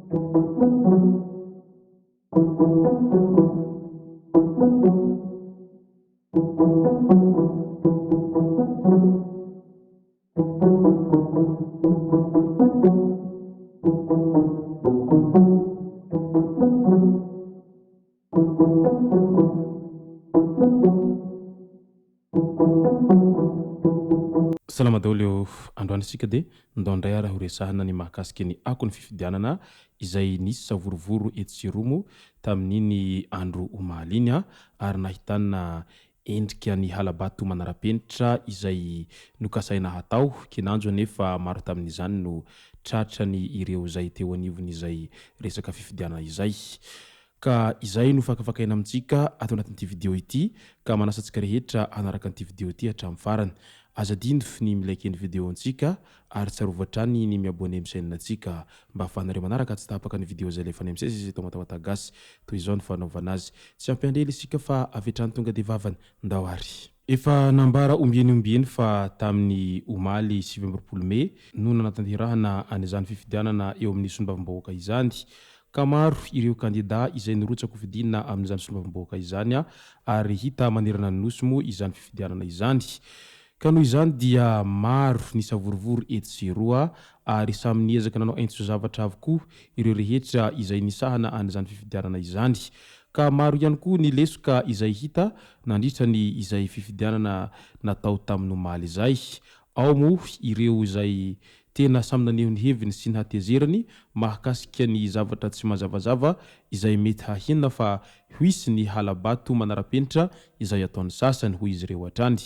Salama daholo eo. Androany isika dia ndao indray ary horesahana ny mahakasika ny akon'ny fifidianana izay nisy savorovoro etsy sy eroa moa tamin'iny andro omaly iny ary nahitana endrika ny hala-bato manara-penitra izay nokasaina hatao, kinanjo anefa maro tamin'izany no tratrany ireo izay teo anivon'izay resaka fifidianana izay. Ka izay no fakafakaina amintsika ato anatin'ity video ity ka manasa antsika rehetra hanaraka an'ity video ity hatramin'ny farany. Aza adino ny mi-like ny video antsika ary tsarovy hatrany ny mi-abonner amin'ny chaîne antsika mba ahafahanareo manaraka tsy tapaka ny video izay alefanay misesy eto Matamata Gasy. Toy izao ny fanaovana azy. Tsy hampiandry ela isika fa avy hatrany tonga dia vavany. Ndao ary. Efa nambara ombieny ombieny fa tamin'ny omaly 29 mey no nanatanterahana an'izany fifidianana eo amin'ny solombavambahoaka izany ka maro ireo kandida izay nirotsakofidina amin'izany solombavambahoaka izany ary hita manerana ny Nosy moa izany fifidianana izany. Ka noho izany dia maro ny savorovoro etsy sy eroa ary samy niezaka nanao aintso-zavatra avokoa ireo rehetra izay nisahana an'izany fifidianana izany. Ka maro ihany koa ny lesoka izay hita nandritra ny izay fifidianana natao tamin'ny omaly izay. Ao moa ireo izay tena samy naneho ny heviny sy ny hatezerany mahakasika ny zavatra tsy mazavazava izay mety hahina fa hisy ny hala-bato manara-penitra izay ataon'ny sasany, hoy izy ireo hatrany.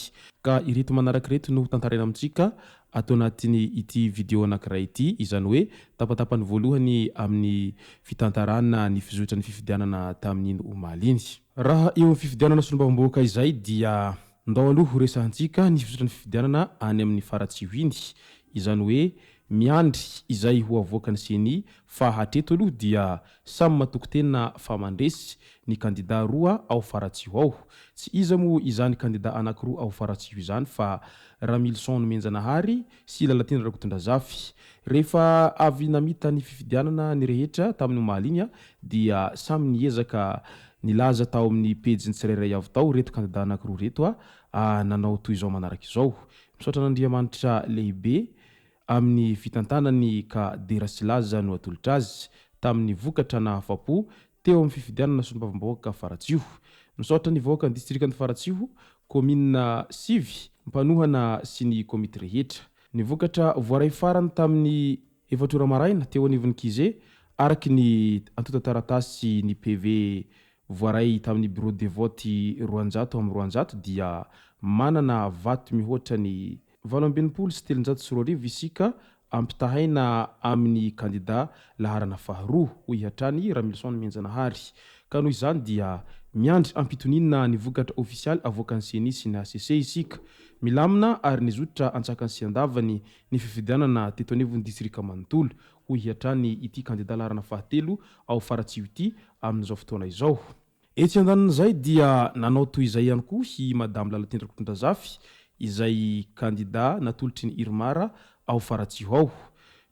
Ka ireto manaraka ireto no hotantaraina amintsika ato anatin'ny ity video anankiray ity, izany hoe tapatapany voalohany amin'ny fitantarana ny fizotran'ny fifidianana tamin'iny omaly iny. Raha eo amin'ny fifidianana solombavambahoaka izay dia ndao aloha horesahantsika ny fizotran'ny fifidianana any amin'ny faratsiho iny, izany hoe miandry izay ho avoakan'ny ceni fa hatreto aloha dia Samy matoky tena fa mandresy ny kandida roa ao Faratsiho ao. Tsy iza moa izany kandida anankiroa ao Faratsiho izany fa Ramilison Nomenjanahary sy Lalatiana Rakotondrazafy. Rehefa avy namita ny fifidianana ny rehetra tamin'ny omaly iny dia samy niezaka nilaza tao amin'ny pejiny tsirairay avy tao ireto kandida anankiroa ireto nanao toy izao manaraka izao, Misaotra an'Andriamanitra lehibe amin'ny fitantanany ka dera sy laza no atolotra azy tamin'ny vokatra nahafapo teo amin'ny fifidianana solombavambahoaka Faratsiho. Misaotra ny vahoakan'ny distrikan'i Faratsiho, kaominina sivy, mpanohana sy ny komity rehetra. Ny vokatra voaray farany tamin'ny efatra ora maraina teo anivon'ny Kize araka ny antontan-taratasy ny PV voaray tamin'ny bureau de vote 200 dia manana vato mihoatra ny 2068 isika ampitahaina amin'ny kandida laharana faharoa, hoy hatrany Ramilison Mianjanahary. Ka noho izany dia miandry am-pitoniana ny vokatra ofisialy avoakan'ny Ceni sy ny hcc isika. Milamina ary nizotra antsakany sy andavany ny fifidianana teto anivon'ny distrika manontolo, hoy hatrany ity kandida laharana fahatelo ao Faratsiho ity amin'izao fotoana izao. Etsy andanin'izay dia nanao toy izay ihany koa i Madame Lalatiana Rakotondrazafy izay kandida natolotry ny Irmar ao Faratsiho ao.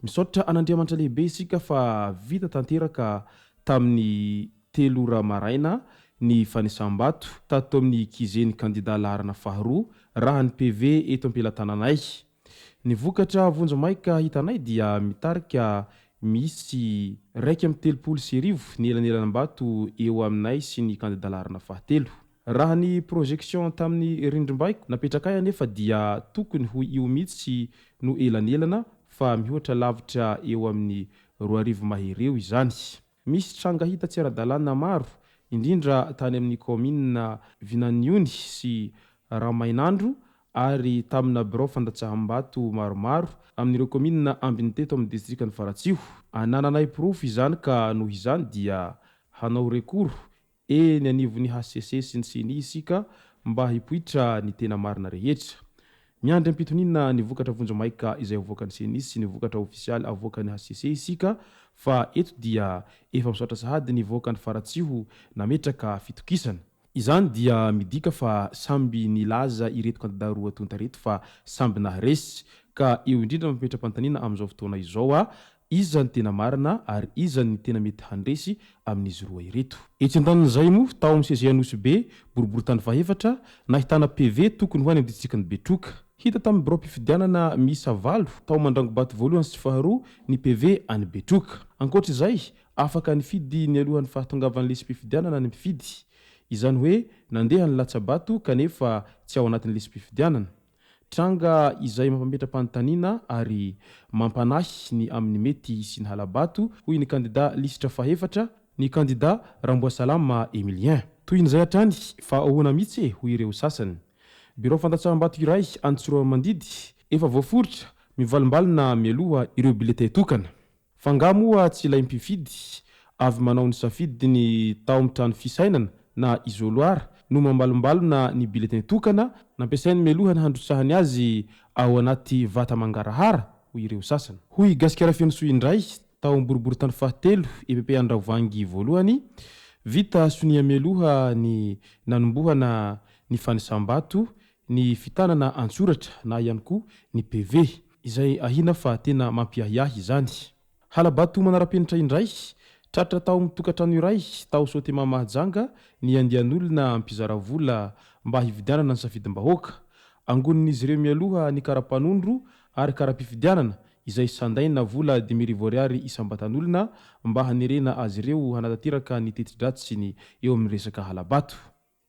Misaotra an'Andriamanitra lehibe isika fa vita tanteraka tamin'ny telo ora maraina ny fanisam-bato tato amin'ny Kizen'ny kandida laharana faharoa raha ny PV eto am-pelatananay. Ny vokatra vonjimaika hitanay dia mitarika misy 1031 ny elanelanam-bato eo aminay sy ny kandida laharana fahatelo. Raha ny projection tamin'ny rindrimbaiko napetrakay anefa dia tokony ho io mihitsy no elanelana fa mihoatra lavitra eo amin'ny 2000 mahery eo izany. Misy tranga hita tsy ara-dalàna maro, indrindra tany amin'ny kaominina Vinaniony sy Ramainandro ary tamina birao fandatsaham-bato maromaro amin'ireo kaominina ambiny teto amin'ny distrikan'i Faratsiho. Anananay porofo izany ka noho izany dia hanao recours eny anivon'ny hcc sy ny ceni isika mba hipoitra ny tena marina rehetra. Miandry am-pitoniana ny vokatra vonjimaika izay avoakan'ny ceni sy ny vokatra ofisialy avoakan'ny hcc isika fa eto dia efa misaotra sahady ny vahoakan'i Faratsiho nametraka fitokisana. Izany dia midika fa samby nilaza ireto kandida roa tonta ireto fa samby naharesy ka eo indrindra mametra-panontaniana amin'izao fotoana izao a! Iza ny tena marina ary iza ny tena mety handresy amin'izy roa ireto? Etsy andanin'izay moa, tao amin'ny CG Anosibe, boriborintany fahefatra, nahitana PV tokony ho any amin'ny distrikan'i Betroka. Hita tamin'ny biraom-pifidianana miisa valo tao Mandrangobato voalohany sy faharoa ny PV any Betroka. Ankoatra izay, afaka nifidy nialohan'ny fahatongavan'ny lisi-pifidianana ny mpifidy. Izany hoe nandeha ny latsa-bato kanefa tsy ao anatin'ny lisi-pifidianana. Tranga izay mampametra-panontaniana ary mampanahy ny amin'ny mety hisian'ny hala-bato, hoy ny kandida lisitra fahefatra, ny kandida Ramboasalama Emilien. Tohin'izay hatrany fa ahoana mihitsy e, hoy ireo sasany. Birao fandatsaham-bato iray any Tsiroanomandidy, efa voaforitra, mivalombalona mialoha ireo biletins tokana. F'angaha moa tsy ilay mpifidy avy manao ny safidiny tao amin'ny trano fisainana na isoloir no mambalombalona ny bulletin tokana nampiasainy mialoha ny handrotsahany azy ao anaty vata mangarahara? hoy ireo sasany. Hoy i Gasikara Fenosoa indray tao amin'ny boriborintany fahatelo EPP Andravoahangy voalohany, vita sonia mialoha ny nanombohana ny fanisam-bato ny fitanana an-tsoratra na ihany koa ny PV, izay ahiana fa tena mampiahiahy izany. Hala-bato manara-penitra indray, tratra tao amin'ny tokantrano iray tao Sotema Mahajanga ny andian'olona mpizara vola mba hividianana ny safidim-bahoaka. Angonin'izy ireo mialoha ny kara-panondro ary kara-pifidianana izay sandaina vola 5000 ariary isam-batan'olona mba hanerena azy ireo hanatanteraka ny teti-dratsiny eo amin'ny resaka hala-bato.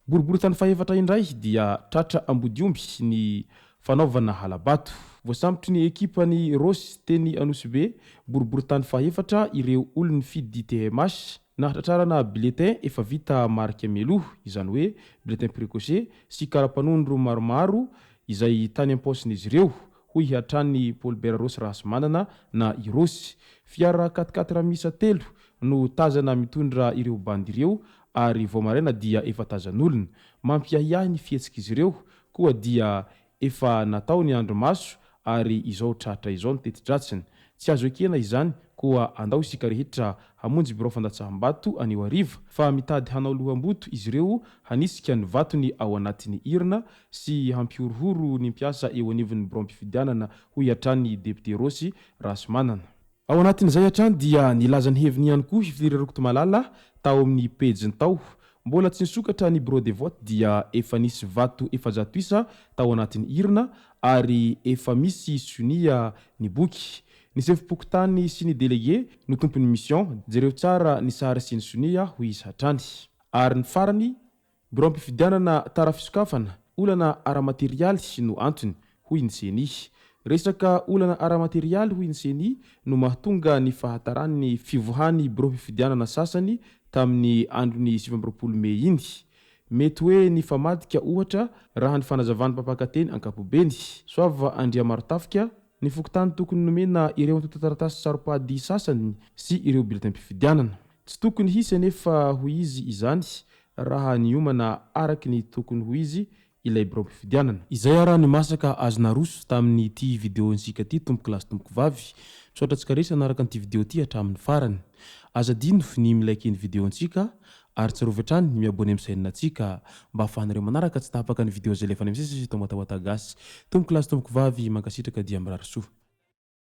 Boriborintany fahefatra indray dia tratra ambodiomby ny fanaovana hala-bato. Voasambotry ny ekipan'i Rossy teny Anosibe, boriborintany fahefatra ireo olon'ny TMH nahatratrarana bulletin efa vita marika mialoha, izany hoe bulletin précoché sy kara-panondro maromaro izay tany am-paosin'izy ireo, hoy hatrany Paul Bert Rossy Rahasimanana na i Rossy. Fiara quatre-quatre miisa telo no tazana mitondra ireo bandy ireo ary vao maraina dia efa tazan'olona. Mampiahiahy ny fihetsik'izy ireo koa dia efa natao ny andrimaso ary izao tratra izao ny teti-dratsiny. Tsy azo ekena izany koa andao isika rehetra hamonjy birao fandatsaham-bato anio hariva fa mitady hanao loham-boto izy ireo hanisika ny vatony ao anatin'ny urne sy hampihorohoro ny mpiasa eo anivon'ny biraom-pifidianana, hoy hatrany député Rossy Rahasimanana. Ao anatin'izay hatrany dia nilaza ny heviny ihany koa i Fleury Rakotomalala tao amin'ny pejiny tao. Mbola tsy nisokatra ny bureau de vote dia efa nisy vato 400 isa tao anatin'ny urne ary efa misy sonia ny boky. Ny sefom-pokontany sy ny délégué no tompon'ny mission, jereo tsara ny sary sy ny sonia, hoy izy hatrany. Ary ny farany, biraom-pifidianana tara fisokafana, olana ara-materialy no antony, hoy ny CENI. Resaka olana ara-materialy, hoy ny CENI, no mahatonga ny fahataran'ny fivoahan'ny biraom-pifidianana sasany tamin'ny andron'ny 29 mey iny. Mety hoe nifamadika ohatra raha ny fanazavan'ny mpampakateny ankapobeny, Soava Andriamarotafika, ny fokontany tokony nomena ireo antontan-taratasy saro-pady sasany sy ireo bulletin-pifidianana. Tsy tokony hisy anefa hoy izy izany raha niomana araky ny tokony ho izy ilay biraom-pifidianana. Izay ara ny masaka azo naroso tamin'ity vidéo-ntsika ity tompoko lahy sy tompoko vavy. Misaotra antsika rehetra nanaraka an'ity vidéo ity hatramin'ny farany. Aza adino ny mi-like ny vidéo-ntsika ary tsarovy hatrany ny mi-abonner amin'ny chaîne-ntsika mba ahafahanareo manaraka tsy tapaka ny vidéo izay alefanay misesy eto Matahoata Gasy. Tompoko lahy sy tompoko vavy mankasitraka dia mirary soa.